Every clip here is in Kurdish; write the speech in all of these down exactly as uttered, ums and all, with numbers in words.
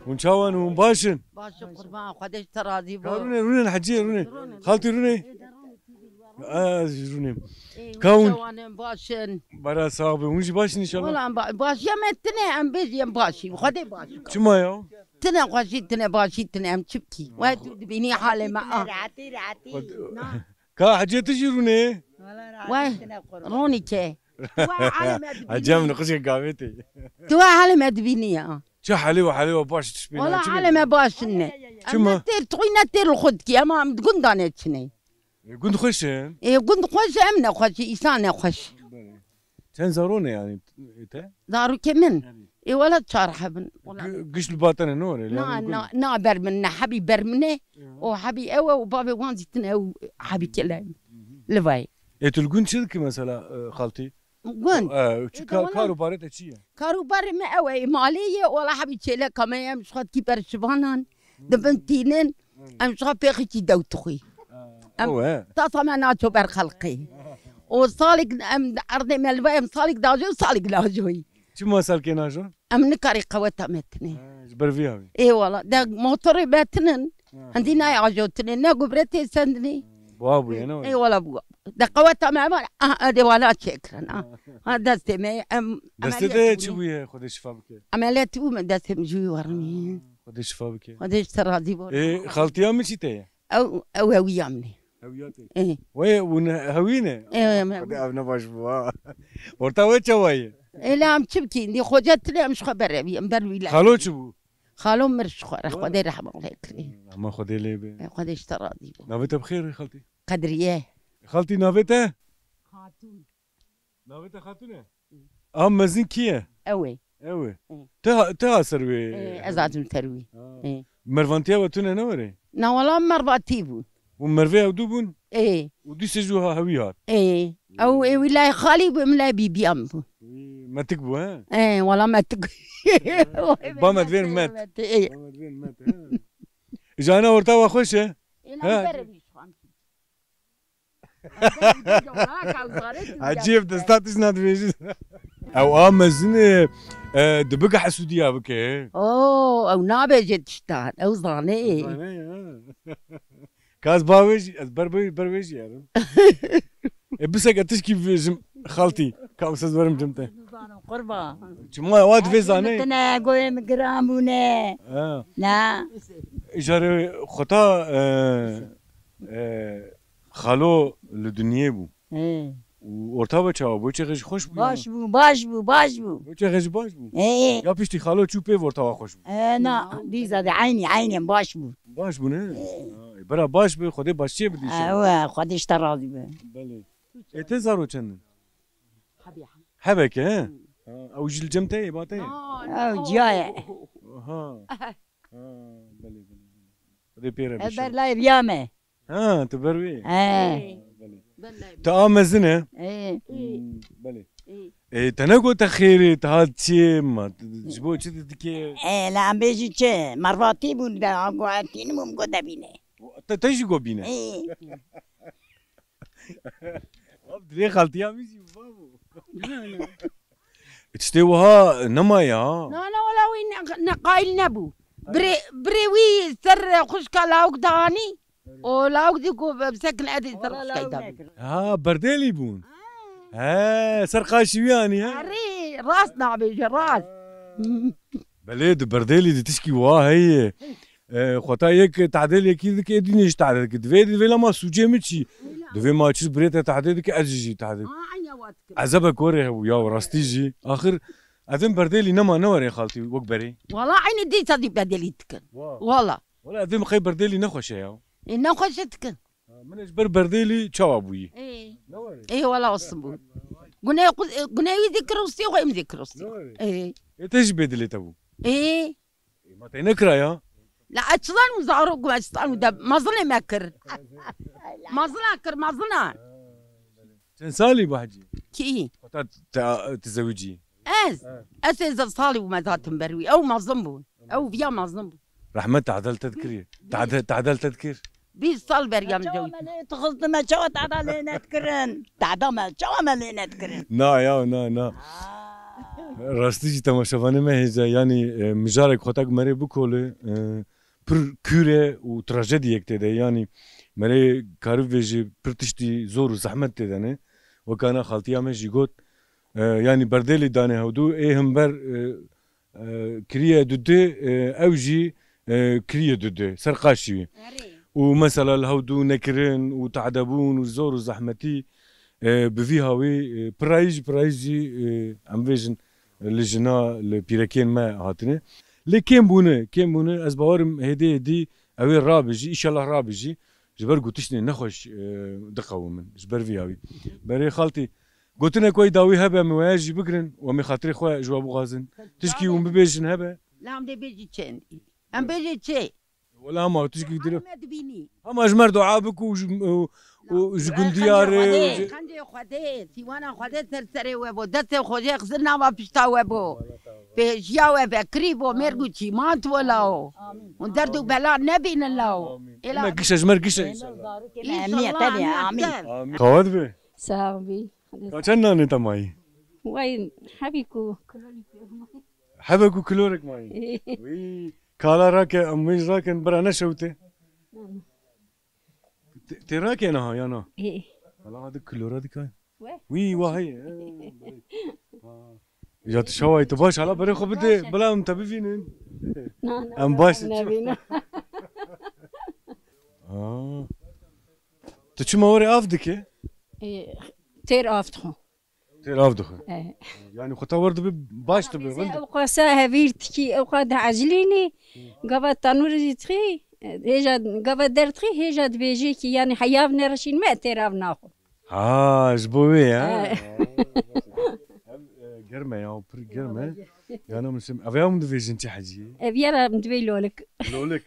Hûn çawan, hûn baş in? Baş in qurban, Xwedê ji te razî bo. Ka rûnê, rûnê, heciyê rûnê. Rûnê. Xaltî rûnê. Ê, hûn Ka hûn çawan in, baş in? Bara sax be, hûn jî baş in înşallah. Wala em ba-, baş ya me tine, em bêjî em baş in. Xwedê baş in. Çima ya? Tine xweşî, tine başî, tine em çi bikî? We tu dibînî halê me a. Rehetî, rehetî. Ka hecê tu jî rûnê? Wala We, rehetî tine qurban. Ronî ke. Tu we halê me dibînî. Hecê min xişkê gavê tê. Tu we halê me dibînî ya. Çi halê we, halê we baş, tişt pê Wala nayê, çi halê bê? Me baş ne. Çima? Em ne têr, tu ne têr li xwe dikî, ema em di gunda ne çinê. E, gund xweş e? E, gund xweş e, em nexweş e, îsa nexweş. Belê. Çend zaro ne yani, e, te? Zarokê min? Erê. E, wela çar hebin. Wela. Gi-, giş li ba te ne, ne were? Na, na, na ber min ne, hebî ber min e. Ya. O hebî ew e, û bavê wan zî tine ew hebî kele. Hı hı. Li vay. E, tu li gund çi dikî mesela, e, xaltî? Gund. E, çi E, ka-, wala. Kar û barê te çi ye? Kar û barê me ew e, malê ye, wala hebî çêleka me ye, em ji xwe dikî berşivanan, dibin tînin, em ji xwe pêxikî dew dixwî. Em, Ew e. Tata me naço ber xelqê. O salek em erdê me li vay, em salek dajo, salek najoyî. Çima salkê najo? Em nikarî qeweta me tine. Ha, ji ber vî havî. Ê wala, de motorê me tinin. Ha. Hindî nayê ajotinê, ne gubre tê sendinê. Buha bûye, ne were? Ê wala bû. De qeweta me var, ah, de wala çêkirin, ah. Ha. Ha, destê me, em, Destê ameliyat te bûne. Çi bûye, Xwedê şifa bike? Ameliyat bû me destê min jûyî warin. Xwedê şifa bike. Xwedê ji te razî bo. Ê, xaltiya min çi te ye? Ew, ew hewiya min e. Hewiya te. Ê. Wê, hûn hewî ne? Ê, em Xwedê hewî. Ev ne baş bû, ha. Orta we çawa ye? Ê, la em çi bikîn? Dî xoca tine em ji xwe berevî, em ber wî la. Xalo çi bû? Xalo mir ji xwe re, Xwedê rehma lê kirê. Ama Xwedê lê be. Ê, Xwedê ji te razî bo. Navê te bi xêr, xaltî? Qedriye. Xaltî, navê te? Xatûn. Navê te Xatûn e? Hı. A mezin kî ye? Ew e. Ew e. Hı. Te ha-, te ha ser wê? Ê, ez hatim ser wî. Ha. Ê. Mervantiya we tune ne were? Na wala mervatî bû. Û mervê ew du bûn? Ê. Û dîsê jû ha hewî hat? Ê. Ew ê wî lay xalî bû, min lay bîbiyan bû. Wî metik bû, he? Ê, wala metik. Ba me divên met. Met, ê. Ba me divên met, he? Jana orta wa xweş e? Ê, na He? Bere bî şu an. Ecêb, desta tişt nadibêjî. Ew a mezin e, e, dibike hesûdiya bike. Oo, ew nabêje tiştan, ew zane. Zane ya. Ka ez ba wê jî, ez ber wê, ber wê jî yerim. E, biseke tişkî bibêjim, xaltî, ka wisa ez werim cem te. Qurban. Çima wa divê zane? Tine goyê min giran bûne. Ha. Ne. Îcarê xwe ta, e, e, Xalo li dinyê bû. Ê. Û orta we çawa bû? Çêxê jî xweş bû ya? Baş bû, baş bû, baş bû. Çêxê jî baş bû? Ê. Ya piştî xalo çû pê orta we xweş bû? Ê, na, dîza de eynî, eynî baş bû. Baş bû ne? Ê. Ha, bira baş be, Xwedê başçiyê bidî inşallah. Ew e, Xwedê ji te razî be. Belê. Ê, te zaro çend in? Hebî. Hebeke, he? Hı. Ha, ew jî li cem te ye, ba te ye? Na, Ew na, ciya ye. Ha. Ha, belê, belê, belê. Xwedê pê re bişe. Ez ber layê riya me. Ha, tu ber wê. He. Belê. Belê. Tu a mezin e? Ê. Hmm, belê. Ê. Ê, te negot te xêrê, te hat çi ma, ji bo çi tu dikê? Ê, la em bêjî çi? Mervatî bûn de, a go em tînim û min got de bîne. Te, te jî got bîne? Ê. Ev divê xaltiya min jî babo. Na, na. Tiştê wiha nemaye ha. Na, na, wala wî ne, ne qayîl nebû. Birê, birê wî ser xwişka lawik danî. O lawik dî ku bi sekin edî ser xwişkayî danî. Ha, berdêlî bûn. Ha. He, ser qaşî wî anî, he? Erê, rast nabêje, rast. Belê, di berdêlî di tişkî wa heye. E, xweta yek tehdê li yekî dike, êdî nê jî tehdê dike. Divê, divê lema sûcê min çi? Divê ma çi birê te tehdê dike, ez jî jî tehdê. Ha, eyne wa dike. Ezebe korê hebû ya, rastî jî. Axir, evên berdêlî nema, ne were xaltî wek berê. Wala eyne dîsa dî bedelî dikin. Wa. Wala. Wala evên qey berdêlî nexweş e ya. Ê, nexweş e dikin. Ha, min ji ber berdêlî çawa bûyî. Ê. Ne were? Ê, wala olsun bû. Gune, gune wî dikir rûsî, xwe min dikir rûsî. Ne were? Ê. Ê, te jî bê dilê te bû. Ê. Ê, ma te nekira ya? La ez çilan û zarok û ez çilan û de mezilê me kir. Mezila kir, mezila. Çend salî bû hecî? Kî? Xweta te, te zewicî. Ez? He. Ez sêzdeh salî bû me zatim ber wî. Ew mezin bû. Ew viya mezin bû. Rehmet tadel te dikirî. Tade-, tadel te dikir. Bîst sal beriya min Çawa zewicî. Me lê tixistin, me çawa tada lê nedikirin? Tada me, çawa me lê nedikirin? Na ya, na, na. Ha. Rastî jî temaşevanê me hêja, yanî, e, mijarek xwe tak merê bikole, e, pir kûr e û trajediyek tê de, yanî merê karibêjê pir tiştî zor û zehmet tê de ne. Wekana xaltiya me jî got, e, yanî berdêlê danê hewdû, ê himber, e, e, kiriye dudê, e, ew jî, e, kiriye dudê, ser qaşî wî. Erê. Û mesela li hewdû nekirin û tehdebûn û zor û zehmetî, e, bi vî hawî, e, pirayî jî, pirayî jî, e, em vêjin, li jina, li pîrekên me hatine. Lê kêm bûne, kêm bûne, ez bawerim hêdî hêdî ew ê rabijî, îşellah rabijî, ji ber ku tiştên nexweş, e, diqewimin, ji ber vî hawî. Berê xaltî, gotinek wey dawî hebe, em weye jî bigirin û em ê xatirê xwe ji we bixwazin. Tişkî hûn bibêjin hebe? La em dê bêjî çi? Em bêjî çi? Wela hema tişkî dire. Me dibînî. Hema ji me re dua bik û ji, û, û ji gundiyarê û ji Xencê Xwedê, sîwana Xwedê ser serê we bo. Destê Xwedê xizir nava pişta we bo. Pêjiya we vekirî bo, mêrg û çîmant bo lao. Hûn derd û bela nebînin lao. Amîn. Êla. Me gişe, ji me re gişe înşallah. Emniyet, emniyet, amîn. Amîn. Kawa dibe? Sax bî. Ka çend nanê te mayî? Wey, hebî ku. Hebe ku kilorek mayî. Wî, kala rake, em wî rakin, bira neşewte. Tê, tê rake niha, ya na? Ê. Hala hadi kilora dikay. We? Wî, wa heye. He, belê. Ha. Ya tu şawayî, tu baş, hala berê xwe bide, bila em te bivînin. Na, na, em baş nebîne. Aa. Tu çima werê av dike? Ê, têr av dixwe. Têr av dixwe. E. Yani xwe ta wer dibe, baş dibe, rind. Ew qasa hevîr tikî, ew qa diecilînî, gava tanûrê dixî, hêja, gava derdixî, hêja dibêjê ki, yani heyav nereşîn me, têr av naxwe. Ha, ji bo wê ya. E. Ha, baş e. Ev, e, germ e ya, pir germ e. Ya, ne, min şim-, ev ya min divêjin çi hecî? Ev ya min divê lolik. Lolik.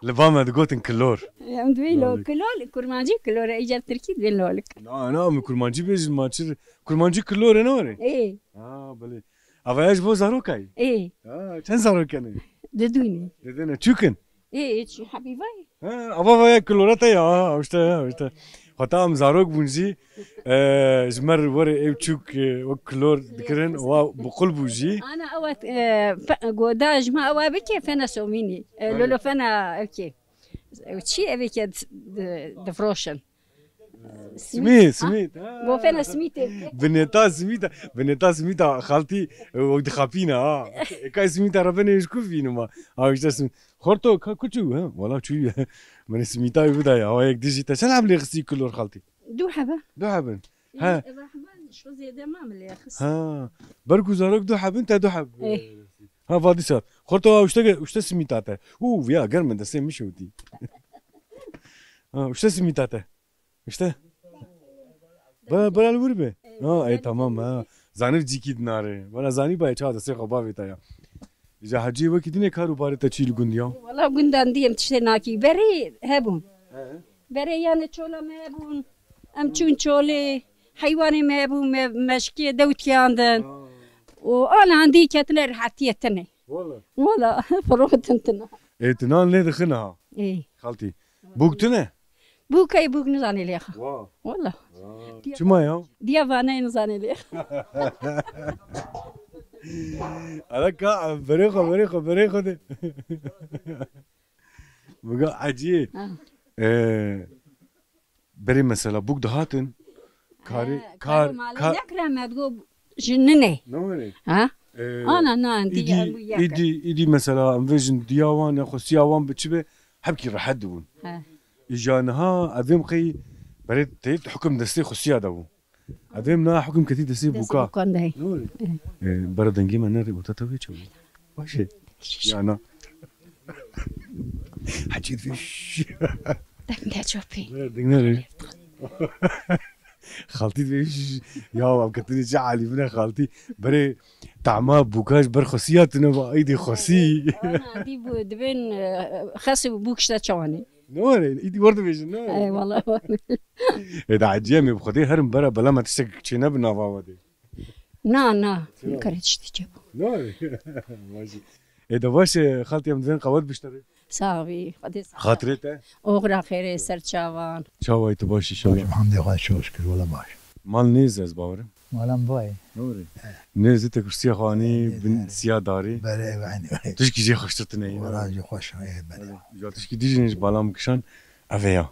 Li ba me digotin kilor. Em divê lo-, lolik. Kilor, kurmancî kilor e, îcar tirkî divê lolik. Na, na, min kurmancî bêjin, ma çi, kurmancî kilor e, ne were? Ê. Ha, belê. Ava ya ji bo zarokayî? Ê. Ha, çend zarok hene? Didûnî. Didine, çûk in? Ê, ê, çi, hebî vay. Ha, ava vaya kilora te ya, ha, işte, ha, işte. Xwe ta em zarok bûn jî, e, ji me re were ew çûk, e, wek kilor dikirin, wa biqul bû jî. Ana ewa, e, fe-, goda ji me ewa bike fena somînî. E, lolo fena evkê. Ew çi evê ke di-, di-, difroşin? Simît, simît, ha. Go fena simîtê bike. Binêta simîta, binêta simîta xaltî, e, wek dixapîne, ha. Ekay simîta re benê ji ku vînima. Ha, işte simît. Xorto, ka ku çû, ha? Wala çû. Min simîta wî bidaya. Awa yek dijî te çend heb lê xistî kilor xaltî? Du hebe. Du hebin. He. Eva hebe şu zêde ma min lê xist. Ha. Ber ku zarok du hebin, te du heb. Eh. Ha, vadî sat. Xorto, ha, uşte ge-, uşte simîta te. Û, ya, germ in destê min şewtî. Ha, uşte simîta te. İşte. Bana, bana li wir be. Ha, ey, tamam, ha. Zanî cîkî dinare. Bana zanî bayê çawa destê xwe bavê te ya. Îja hecî wekî dinê kar û barê te çî li gund ya? Wala gundan dî em tiştê nakî. Berê hebûn. He. Berê yani çola me hebûn. Em çûn çolê. Heywanê me hebûn, me, meşkê dewtiyandin. Ha. Û ana handî ketine rehetiyê tine. Wala. Wala, firotin tine. Ê, tu nan lê dixin ha? Ê. Xaltî. Bûk tune? Bûk ey bûk nizanê lêxa. Wa. Wala. Wa. Çima ya? Diya vanayê nizanê lêxa. Ala ka, berê xwe, berê xwe, berê xwe de. Biga eciyê. Ha. Ee, berê mesela bûk dihatin. Karê, he, kar, kar, malê kar nekira me digo ji ninê. Ne were? Ha? Ee, ana na, îdî, îdî, îdî mesela em vêjin diya wan ya xwestiya wan bi çi be, hepkî rehet dibûn. He. Îja niha evêm qey berê tê hukum destê xwestiya de bû. Evêm na hukum ketî destê bûka. Destê bûkan de. Ne were? He. Ee, bera dengê me nerê û te tevê çawa? Baş e. Ya na. Hecî dibe. Deng ne çopî. Deng ne re. Xaltî dibe. Ya, ev ketinê çi alî bine xaltî. Berê tama bûka ji ber xwesiya tune va, ey dê xwesî. Ana, dî bû, dibên, e, xes û bûk işte çawanê. Ne were? Îdî were dibêjin, ne were? Ey, wala were. Ê, da eciye me bi Xwedê herim bera bela me tiştek çênebin nava we de. Na, na, çira? Nikare tiştî çêbû. Na? Baş e. Ê de baş e, xaltî em divên qewet bişterê. Sax bî, Xwedê sax. Xatirê te? Oxira xêrê ser çavan. Çawayî tu baş inşallah. Baş, hemdê Xwedê çok şükür, wala baş. Mal nêz ez bawerim. Malam vay. Nêzî te kursiya xwe anî bin siya darî. Belê, ev eynî wê. Tişkî jê xweştir tune yî. Wala jî xweş e, belê. Ya tişkî dî jî ji bala min kişand, ev e ya.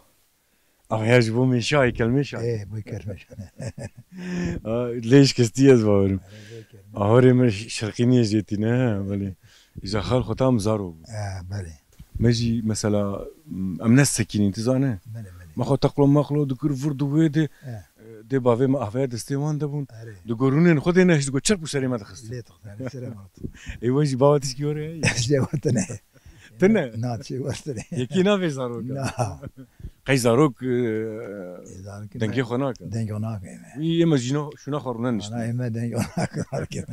Ev e ya ji bo mêşa, heykel mêşa. Ê, bo heykel mêşa. Lê şikestî ez bawerim. Ahorê me şerqîniyê jê tîne, belê. Îja xal xwe tam zaro bû. Belê. Me jî mesela, em ne sekinîn, tu zane? Belê, belê. Me xwe teqlo meqlo dikir, vir di wê de, dê bavê me avaya destê wan de bûn. Di gorûnên xwe de ne, ji digo çirp û serê me dixist. Lê dixist, serê me dixist. Ê we jî bawa tişkî were heye? Ez jê we tune. Tune? Na, çi we tune. Yekî navê zaroka? Na. Qey zarok, e, dengê xwe nake. Dengê xwe nake. Wî ê me jîna, şûna xwe rûnen niştin. Ana ê me dengê xwe nake.